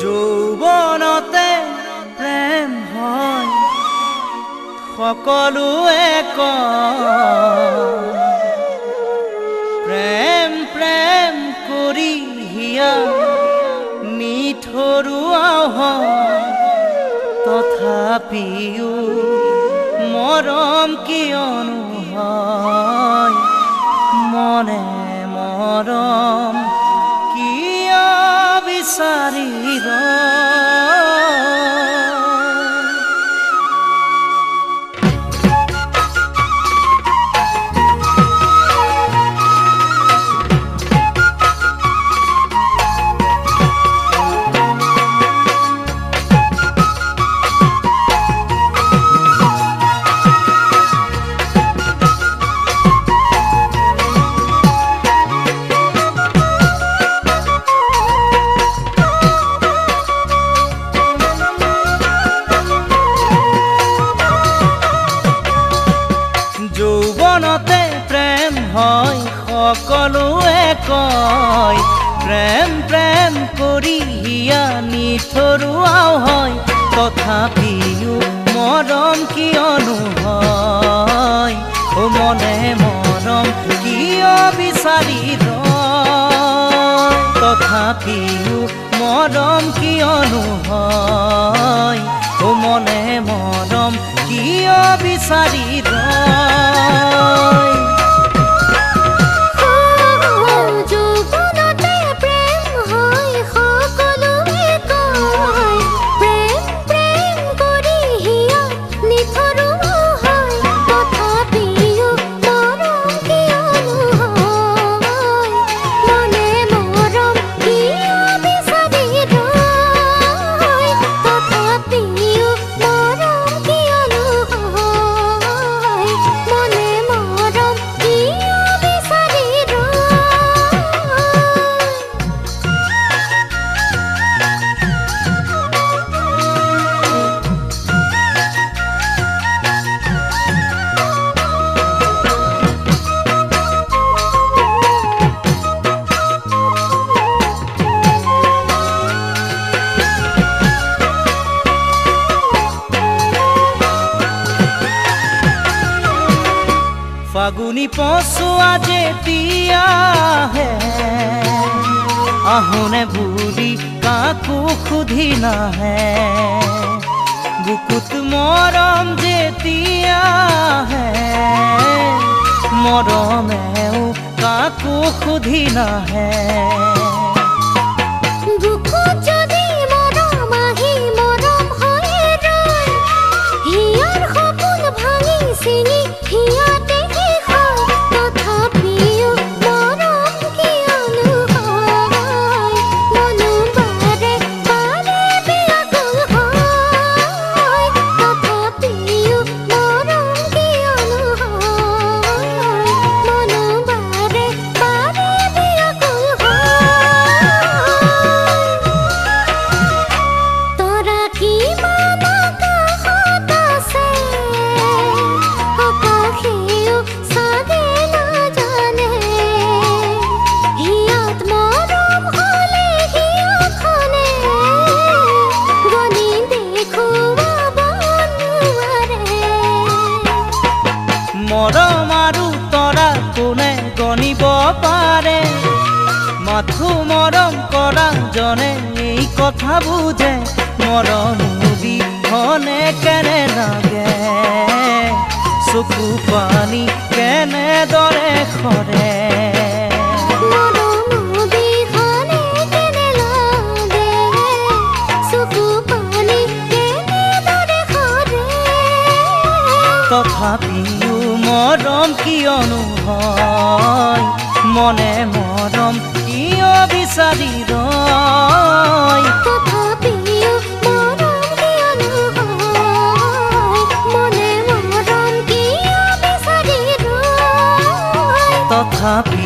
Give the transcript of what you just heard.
যৌৱনতে প্ৰেম হয় সকলোৱে কয়, প্ৰেম প্ৰেম কৰি হিয়া নিঠৰুৱাও হয়, তথাপিও মৰম কিয়নো হয়, মনে মৰম কিয় বিচাৰি ৰয়। যৌৱনতে প্ৰেম হয় সকলোৱে কয়, প্ৰেম প্ৰেম কৰি হিয়া নিঠৰুৱাও হয়, তথাপিও মৰম কিয়নো হয়, অ মনে মৰম কিয় বিচাৰি ৰয়, তথাপিও মৰম কিয়নো হয়, অ মনে মৰম কিয় বিচাৰি ৰয়। যৌৱনতে প্ৰেম হয় সকলোৱে কয়, প্ৰেম প্ৰেম কৰি হিয়া নিঠৰুৱা হয়, তথাপিও মৰম কিয়নো হয়, মনে মৰম কিয় বিচাৰি ৰয়, তথাপিও মৰম কিয়নো হয়, মনে মৰম কিয় বিচাৰি ৰয়। ফাগুনি পচোৱা যেতিয়া আহে, আহোনে বুলি কাকো সুধি নাহে, বুকুত মৰম যেতিয়া আহে, মৰমেও কাকো সুধি নাহে। বুকুত যদি মৰম আহি মৰম হৈ ৰয়, হিয়াৰ সপোন ভাঙি ছিঙি হিয়াতে শেষ হয়, তথাপিও মৰম কিয়নো হয়, মনো বাৰে বাৰে বিয়াকুল হয়, তথাপিও মৰম কিয়নো হয়, মনো বাৰে বাৰে বিয়াকুল হয়। তৰা কিমান আকাশত আছে, আকাশেও চাগে নাজানে, হিয়াত মৰম হ'লে হিয়াখনে গণি দেখুৱাব নোৱাৰে। মৰম আৰু তৰা কোনে গণিব পাৰে, মাথো মৰম কৰা জনে এই কথা বুজে, মৰম অবিহনে কেনে লাগে, চকু পানী কেনেদৰে সৰে। মৰম অবিহনে কেনে লাগে, চকু পানী কেনেদৰে সৰে। তথাপিও মৰম কিয়নো হয়, মনে মৰম কিয় বিচাৰি ৰয়, তথাপিও মৰম কিয়নো হয়, মনে মৰম কিয় বিচাৰি ৰয়। তথাপি